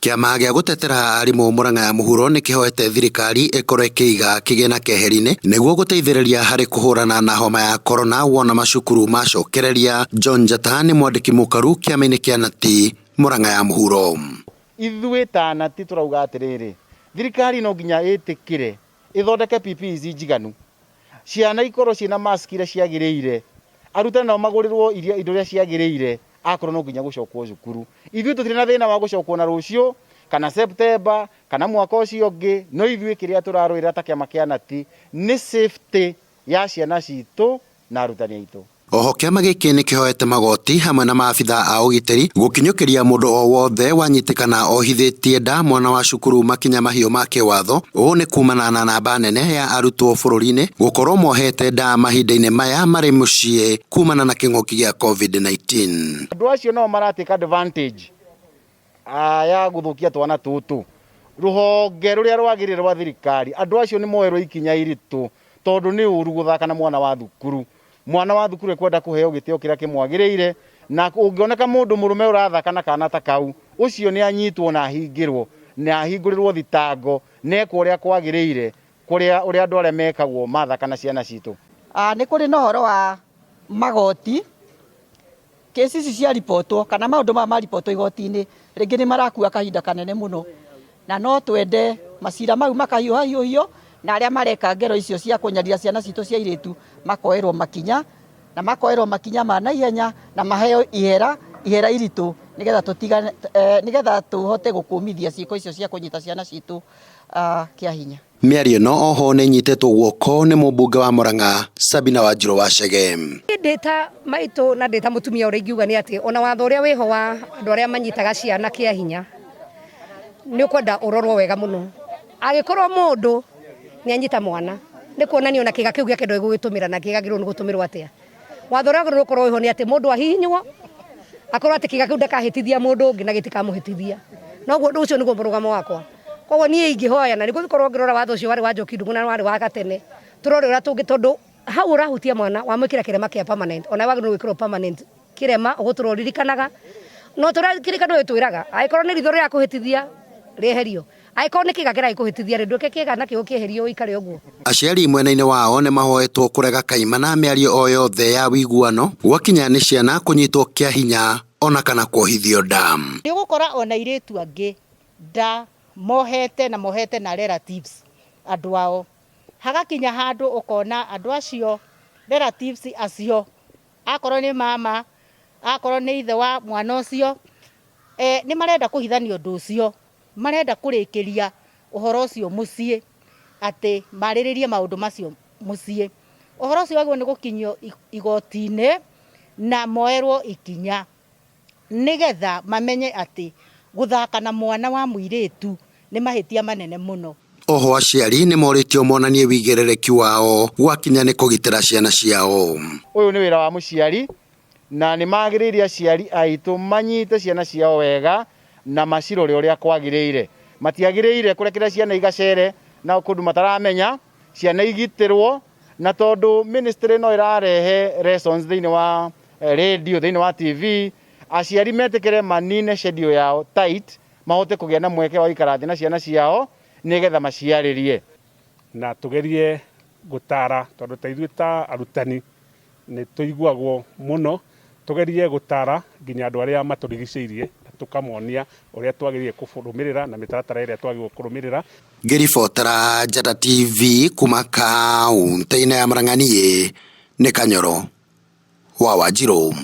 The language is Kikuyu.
Kĩama gĩa gũtetera arimũ Murang'a ya mũhuro nĩ kĩhoete thirikari ĩkorwo ĩkĩiga kĩgĩna keheri-inĩ nĩguo gũteithĩrĩria harĩ kũhũrana na homa ya korona wona macukuru macokereria. John Njata nĩ mwandĩki mũkaru kĩama-inĩ kĩa Nati Murang'a ya mũhuro. Ithuĩ ta Nati tũrauga atĩrĩrĩ, thirikari no nginya ĩtĩkĩre ĩthondeke PPEs njiganu, ciana ikorwo ciĩna mask iria ciagĩrĩire, arutani nao magũrĩrwo iria indo iria ciagĩrĩire akorwo no nginya gũcokwo cukuru. Ithuĩ tũtirĩ na thĩna wa gũcokwo na rũciũ kana September kana mwaka ũcio ũngĩ, no ithuĩ kĩrĩa tũrarũĩrĩra ta kĩama kĩa Nati nĩ safety ya ciana citũ na arutani aitũ. Oho kĩama gĩkĩ nĩ kĩhoete magoti hamwe na maabitha a ũgitĩri gũkinyũkĩria mũndũ o wothe wanyitĩkana ohithĩtie nda mwana wa cukuru makinya mahiũ ma kĩwatho. Ũũ nĩ kumana na namba nene ya arutwo bũrũri-inĩ gũkorwo mohete nda mahinda-inĩ maya marĩ mũciĩ kumana na kĩng'ũki gĩa Covid-19. Andũ acio nao mara take advantage ya gũthũkia twana tũtũ. Rũhonge rũrĩa rwagĩrĩire rwa thirikari, andũ acio nĩ moerwo ikinya iritũ tondũ nĩ ũru gũthaka na mwana wa thukuru. Mwana wa thukuru ekwenda kũheo gĩtĩo kĩrĩa kĩmwagĩrĩire, na ũngĩoneka mũndũ mũrũme ũrathaka na kana ta kau, ũcio nĩ anyitwo na ahingĩrwo, na ahingũrĩrwo thitango, na ekwo ũrĩa kwagĩrĩire, kũrĩa ũrĩa andũ arĩa mekagwo mathaka na ciana citũ. Nĩ kũrĩ na ũhoro wa magoti, kesi ici cia ribotwo kana maũndũ maya maribotwo igoti-inĩ rĩngĩ nĩ marakua kahinda kanene mũno, na no twende macira mau makahiũhahiũhio na arĩa mareka ngero icio cia kũnyarira ciana citũ cia airĩtu makoerwo makinya, na makoerwo makinya ma naihenya na maheo ihera, ihera iritũ nĩgetha tũtigane, nĩgetha tũhote gũkũmithia ciĩko icio cia kũnyita ciana citũ kĩa hinya. Mĩario ĩno oho nĩ ĩnyitĩtwo guoko nĩ mũmbunge wa Murang'a Sabina Wanjiru wa Chege. Ndĩ ta maitũ na ndĩ ta mũtumia ũrĩa ingiuga nĩ atĩ ona watho ũrĩa wĩho wa andũ arĩa manyitaga ciana kĩa hinya nĩ ũkwenda ũrorwo wega mũno. Angĩkorwo mũndũ nĩ anyita mwana nĩ kuonania ona kĩga kĩu gĩake ndoĩ gũgĩtũmĩra na kĩagĩrĩirwo nĩ gũtũmĩrwo atĩa. Watho ũrĩa wagĩrĩirwo gũkorwo wĩho nĩ atĩ mũndũ ahihinywo akorwo atĩ kĩga kĩu ndakahĩtithia mũndũ ũngĩ na gĩtikamũhĩtithia. Noguo ũcio nĩguo mũrũgamo wakwa. Koguo niĩ ingĩhoya na nĩngũkorwo ngĩrora watho ũcio warĩ wa Njoki Ndung'u na warĩ wa gatene, tũrore ũrĩa tũngĩ tondũ hau ũrahutia mwana wamwĩkĩra kĩrema kĩa permanent, onawe wagĩrĩirwo gwĩkĩrwo permanent kĩrema ũgũtũra ũririkanaga. No tũrĩa kĩrĩkanĩro gĩtwĩraga angĩkorwo nĩ ritho rĩrakũhĩtithia rĩeherio, angĩkorwo nĩ kĩga kĩragĩkũhĩtithia rĩ, ndwĩke kĩga nakĩo kĩeherio ũikare ũguo. Aciari mwena-inĩ wao nĩ mahoetwo kũrega kaimana mĩario o yothe ya wiguano gwakinya nĩ ciana kũnyitwo kĩa hinya ona kana kuohithio nda. Nĩ ũgũkora ona airĩtu angĩ nda mohete na mohete na relatives andũ ao. Hagakinya handũ ũkona andũ acio relatives acio akorwo nĩ mama, akorwo nĩ ithe wa mwana ũcio, nĩ marenda kũhithania ũndũ ũcio. Marenda kũrĩkĩria ũhoro ũcio mũciĩ, atĩ marĩrĩrie maũndũ macio mũciĩ. Ũhoro ũcio wagĩrĩirwo nĩ gũkinyio igoti-inĩ na moerwo ikinya nĩgetha mamenye atĩ gũthaka na mwana wa mũirĩtu nĩ mahĩtia manene mũno. Oho aciari nĩ morĩtio monanie wĩigĩrĩrĩki wao gwakinya nĩ kũgitĩra ciana ciao. Ũyũ nĩ wĩra wa mũciari na nĩ magĩrĩire aciari aitũ manyite ciana ciao wega na macirore ũrĩa kwagĩrĩire. Matiagĩrĩire kũrekereria ciana igacere na kũndũ mataramenya, ciana igitĩrwo, na tondũ ministry no ĩrarehe lessons thĩinĩ wa radio, thĩinĩ wa TV, aciari metĩkĩre manine schedule yao tight, mahote kũgĩa na mweke wa gũikara thĩ na ciana ciao nĩgetha maciarĩrie. Na tũgerie gũtara tondũ ta ithuĩ ta arutani nĩ tũiguagwo mũno, tũgerie gũtara nginya andũ arĩa matũrigicĩirie na tũkamonia ũrĩa twagĩrĩire kũrũmĩrĩra na mĩtaratara ĩrĩa twagĩrĩirwo kũrũmĩrĩra. Ngĩribotera Njata TV kuma kaũntĩ-inĩ ya Murang'a niĩ nĩ Kanyoro wa Wanjirũ.